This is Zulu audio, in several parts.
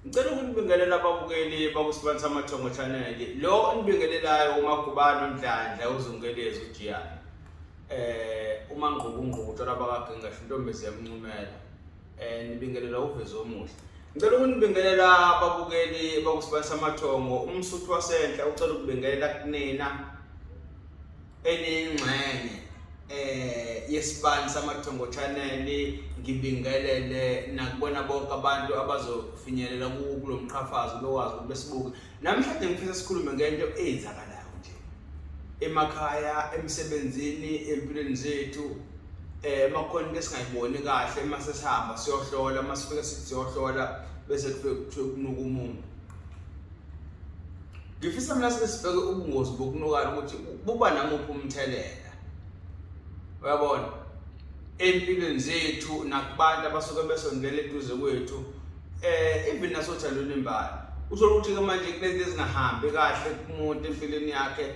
Ngicela ukunibingelela ababukeli bakuSibani Samathongo Channel. Lo onibingelelayo uMagubane uNdlandla uZungelezi uJiyane. UMangqubu Ngqubu utshwala bakaGengashe intombi ziyamncumela. Nibingelela uVezo omuhle. Ngicela ukunibingelela ababukeli bakuSibani Samathongo, uMsuthu wasenhla ucela ukubingelela kunina eniyingxenye yesibani samathongo channel ngibingelele nakubona bonke abantu abazofinyelela kulo mqhafazo bekwazi ukuthi besibuke. Namhlanje ngifisa sikhulume ngento eyenzakalayo nje emakhaya, emsebenzini, empilweni zethu. Makukhona into esingayiboni kahle uma sesihamba siyohlola, uma sifika sithi siyohlola bese kufike kuthiwe kunuka umuntu. Ngifisa mina sike sibheke ubungozi bokunukana ukuthi buba namuphi umthelela. Uyabona? Empilweni zethu nakubantu abasuke besondele eduze kwethu even nasothandweni imbala. Uthola ukuthi ke manje kunezinto ezingahambi kahle kumuntu empilweni yakhe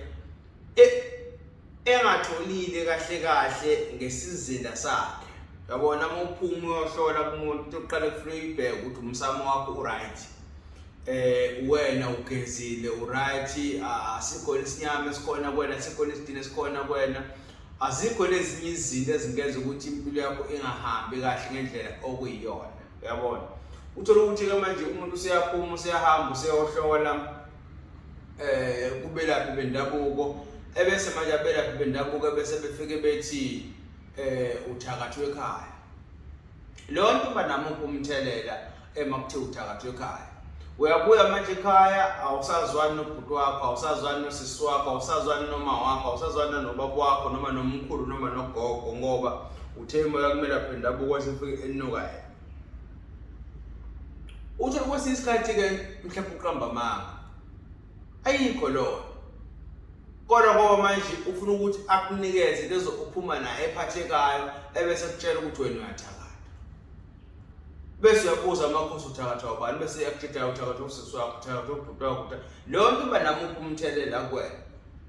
engatholile kahle kahle ngesizinda sakhe. Uyabona uma uphuma uyohlola kumuntu uqale kufuna uyibheke ukuthi umsamo wakho uright. Wena ugezile uright, asikho isinyama esikhona kuwena, asikho isidina esikhona kuwena, azikho lezinye izinto ezingenza ukuthi impilo yakho ingahambi kahle ngendlela okuyiyona. Uyabona? Uthola ukuthi ke manje umuntu useyaphuma useyahamba useyohlola kubelaphi bendabuko, ebese manje abelaphi bendabuko bese befike bethi uthakathwe ekhaya. Leyo nto iba namuphi umthelela ema kuthiwa uthakathwe ekhaya? Uyabuya manje ekhaya awusazwani nobhuti wakho, awusazwani nosisi wakho, awusazwani noma wakho, awusazwani nobaba wakho noma nomkhulu noma nogogo, ngoba uthe moya kumele aphendabuko wasefike enuka yena. Uthi kwesinye isikhathi-ke mhlawumbe uqamba amanga, ayikho lona, kodwa ngoba manje ufuna ukuthi akunikeze lezo uphuma naye ephathekayo, ebese kutshela ukuthi wena uyathakatha. Bese uyabuza amakhosi uthakatha ubani, bese yakutshela uthakatha usisi wakho, uthakatha ubhuti wakho. Leyo nto iba namuphi umthelela kuwena?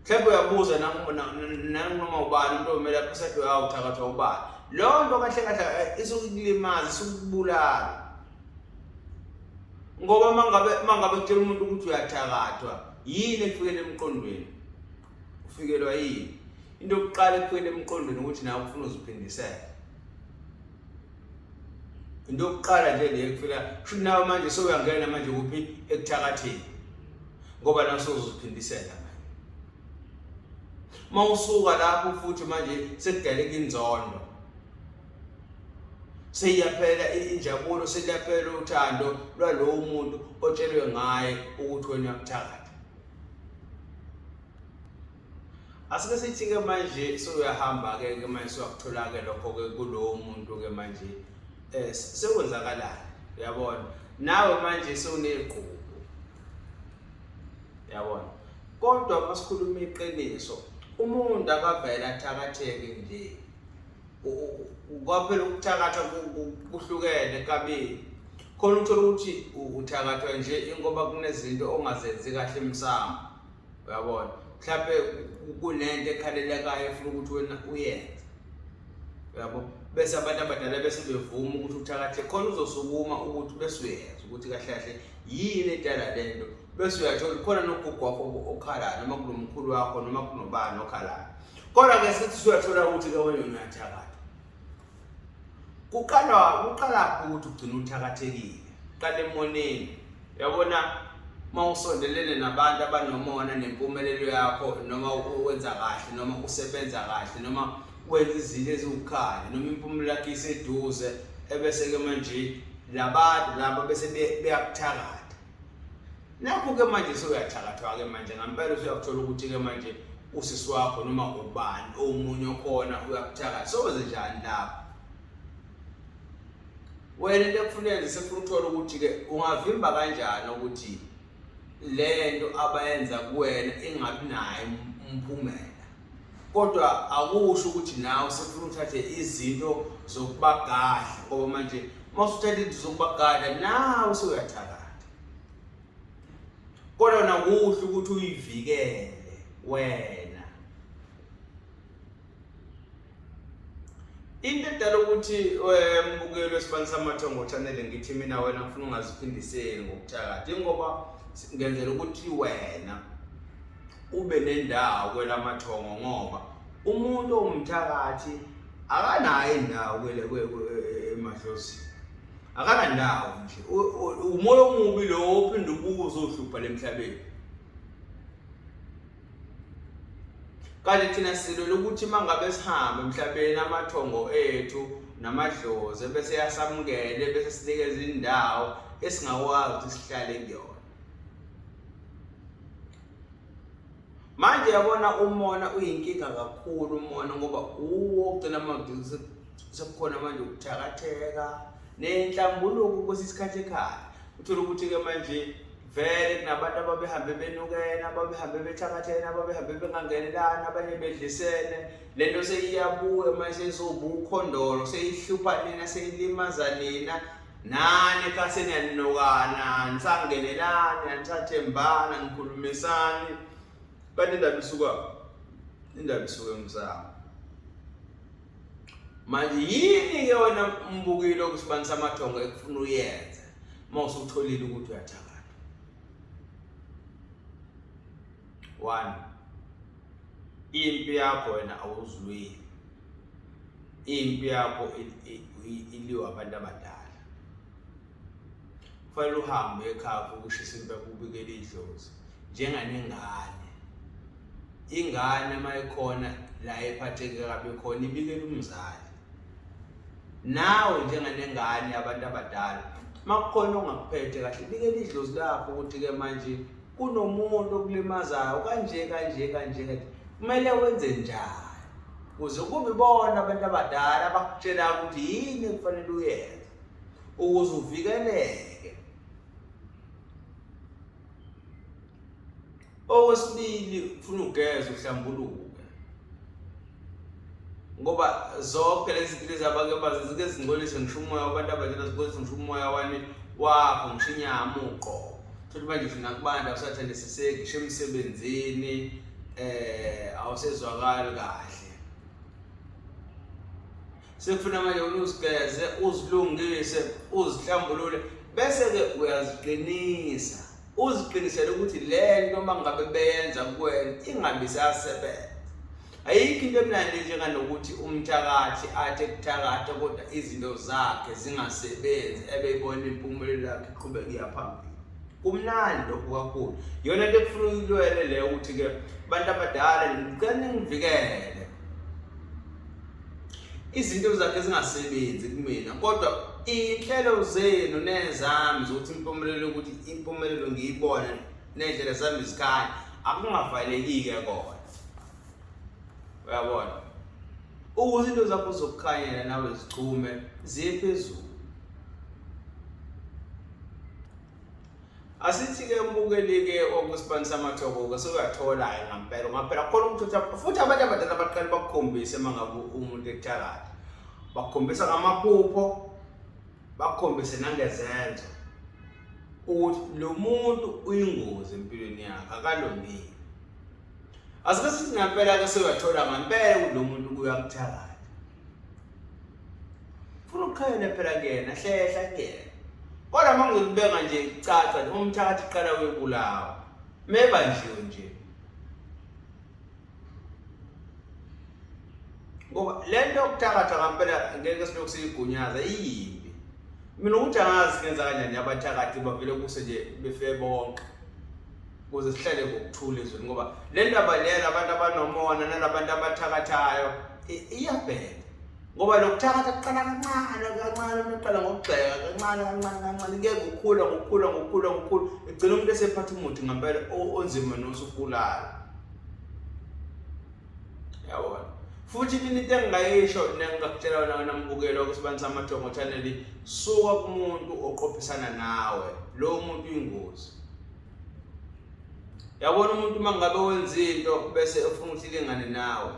Mhlawumbe uyabuza nanoma ubani umuntu omele apho uthakathwa ubani. Leyo nto kahle kahle isuke ikulimaza, isuke ikubulala. Ngoba mangabe kutshela umuntu ukuthi uyathakathwa, yini ekufikela emqondweni? Ufikelwa yini? Into yokuqala ekufikela emqondweni ukuthi nawe ufuna uziphindisela. Into yokuqala nje le ekufika, kusho nawe manje sewuyangena manje kuphi ekuthakatheni. Ngoba nawe sewuzoziphindisela manje. Uma usuka lapho futhi manje sekudaleka inzondo. Seyiyaphela injabulo, seliyaphela uthando lwalowo muntu otshelwe ngaye ukuthi wena uyakuthakatha. Asike sithi-ke manje sewuyahamba-ke ke manje sewuyakuthola-ke lokho-ke kulowo muntu-ke manje sekwenzakalani? Uyabona? Nawe manje sewunegqubu. Uyabona? Kodwa uma sikhuluma iqiniso, umuntu akavele athakatheke nje. Kwaphela ukuthakatha kuhlukene kabili. Khona uthola ukuthi uthakathwa nje ingoba kunezinto ongazenzi kahle emsamo. Uyabona? Mhlawumbe kunento ekhalelekayo efuna ukuthi wena uyenze. Uyabo? Bese abantu abadala bese bevuma ukuthi uthakathe, khona uzosukuma ukuthi bese uyenza ukuthi kahle kahle yini edala lento, bese uyathola khona nogogo wakho okhalayo noma kunomkhulu wakho noma kunobani okhalayo. Kodwa ke sithi suyathola ukuthi ke wena uyathakatha. Kuqala ukuthi ugcine uthakathekile. Qala emoneni. Uyabona uma usondelene nabantu abanomona nempumelelo yakho, noma wenza kahle noma usebenza kahle noma wenza izinto eziwukukhanya noma impumelelo yakho iseduze, ebese ke manje labantu laba bese beyakuthakatha. Nakho ke manje sewuyathakathwa ke manje ngempela, usuyakuthola ukuthi ke manje usisi wakho noma ubani omunye okhona uyakuthakatha. Sowenze njani lapho? Wena into ekufuneka sefuna ukuthola ukuthi ke ungavimba kanjani ukuthi lento abayenza kuwena ingabi nayo umphumela. Kodwa akusho ukuthi nawe sefuna uthathe izinto zokubagadla, ngoba manje uma usuthatha izinto zokubagadla nawe sewuyathakatha. Kodwa nakuhle ukuthi uyivikele wena. Into edala ukuthi mbukeli wesibani samathongo channel ngithi mina wena ngifuna ungaziphindiseli ngokuthakatha ingoba ngenzela ukuthi wena ube nendawo kwelamathongo ngoba umuntu owumthakathi akanayo indawo kwele emadlozini akanandawo nje umoya omubi lo ophinde ubuke uzohlupha lemhlabeni Kanti thina silwela ukuthi uma ngabe sihamba emhlabeni amathongo ethu namadlozi ebese yasamukele bese sinikeza indawo esingakwazi ukuthi sihlale kuyona. Manje yabona umona uyinkinga kakhulu umona ngoba uwo ogcina manje sekukhona manje ukuthakatheka nenhlambuluko kwesinye isikhathi ekhaya uthole ukuthi-ke manje vele kunabantu ababehambe benukene ababehambe bethakathene ababehambe bengangenelani abanye bedlisene le nto seyiyabuya manje seyizoba ukhondolo seyihlupha nina seyilimaza nina nani ekhaya seniyanukana nisangenelani anisathembana nikhulumisani kanti indaba isuka indaba isuka emsamo manje yini-ke wena mbukile okusibani samathongo ekufuna uyenze uma usutholile ukuthi uyathakatha one impi yakho wena awuzilweli impi yakho iliwa abantu abadala kufanele uhambe ekhaya ukushisa impepho ubikele idlozi njenganengane ingane uma ikhona la ephatheke kabi khona ibikela umzali nawe njenganengane abantu abadala uma kukhona ongakuphethe kahle bikela idlozi lakho ukuthi-ke manje kunomuntu okulimazayo kanje kanje kanje kanje kumele wenze njani kuze kube ibona abantu abadala abakutshela ukuthi yini ekufanele uyenze ukuze uvikeleke Okwesibili ufuna ugeze uhlambuluke ngoba zonke lezi zinto lezi abake bazi zike zingcolise ngisho umoya wabantu abadala zingcolise ngisho umoya wani wakho ngisho inyama uqobo thothi manje ngisho nakubanda awusathandisiseki ngisho emsebenzini eh awusezwakali kahle Sekufuna manje wena uzigeze, uzilungise, uzihlambulule bese-ke uyaziqinisa. Uziqinisele ukuthi le nto uma ngabe beyenza kuwena ingabi isasebenza. Ayikho into emnandi njenganokuthi umthakathi athi ekuthakatha kodwa izinto zakhe zingasebenzi ebeyibona impumelelo yakhe iqhubeka iya phambili. Kumnandi lokhu kakhulu. Iyona nto ekufuna uyilwele leyo ukuthi-ke bantu abadala ngicela ningivikele. Izinto zakhe zingasebenzi kumina kodwa iy'nhlelo zenu nezami zokuthi impumelelo ukuthi impumelelo ngiyibone ney'ndlela zami zikhanye akungavaleki-ke kona uyabona ukuze into zakho zokukhanyela nawe zichume ziye phezulu Asithi-ke umbukeli-ke okusibani samathoko-ke sewuyathola-ke ngampela ngampela khona ukuthi futhi abantu abadala baqale bakukhombise uma ngabe umuntu ekuthakatha bakukhombisa ngamaphupho bakukhombise nangezenzo ukuthi lo muntu uyingozi empilweni yakhe akalungile asike sithi ngampela-ke sewuyathola ngampela ukuthi lo muntu uyakuthakatha funa uqhele phela kuyena hlehla kuyena kodwa uma ngizokubeka nje kucaca nje umthakathi qala uyobulawa mebanjiwe nje ngoba le nto yokuthakatha ngampela ngeke silokhu siyigunyaza iyimbi mina ukuthi angazi singenza kanjani abathakathi bavele kuse nje befe bonke ukuze sihlale ngokuthula ezweni ngoba le ndaba leya labantu abanomona nalabantu abathakathayo iyabheda ngoba lokuthakatha kuqala kancane kancane umuntu uqala ngokugxeka kancane kancane kancane kuye kukhula ngokukhula ngokukhula ngokukhula egcina umuntu esephatha umuthi ngempela onzima nosubulala yabona futhi mina into engingayisho nengingakutshela wena wena mbukelo kusibani samathongo channel suka kumuntu oqophisana nawe lowo muntu uyingozi Yabona umuntu uma ngabe wenza into bese efuna ukuthi ilingane nawe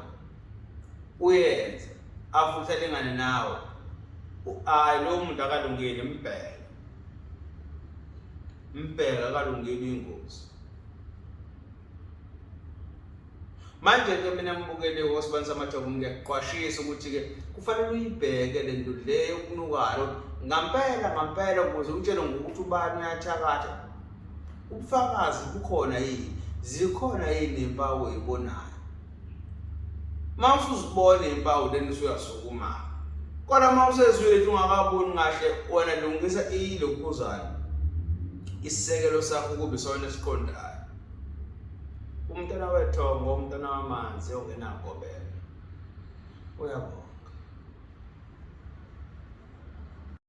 uyenze afuna ukuthi alingane nawe hayi lowo muntu akalungile mbheke mbheke akalungile ingozi. Manje-ke mina mbukeli wosibani samathoko ngiyakuqwashisa ukuthi-ke kufanele uyibheke le nto le yokunukayo ngampela ngampela ukuze utshele ngokuthi ubani uyathakatha. Ubufakazi bukhona yini? Zikhona yini impawu oyibonayo? Uma usuzibona impawu then usuyasukuma. Kodwa uma usezwile nje ungakaboni kahle wena lungisa ilokhuzana isisekelo sakho kube isona esiqondayo. Umntana wethongo, umntana wamanzi ongenagobela. Uyabona.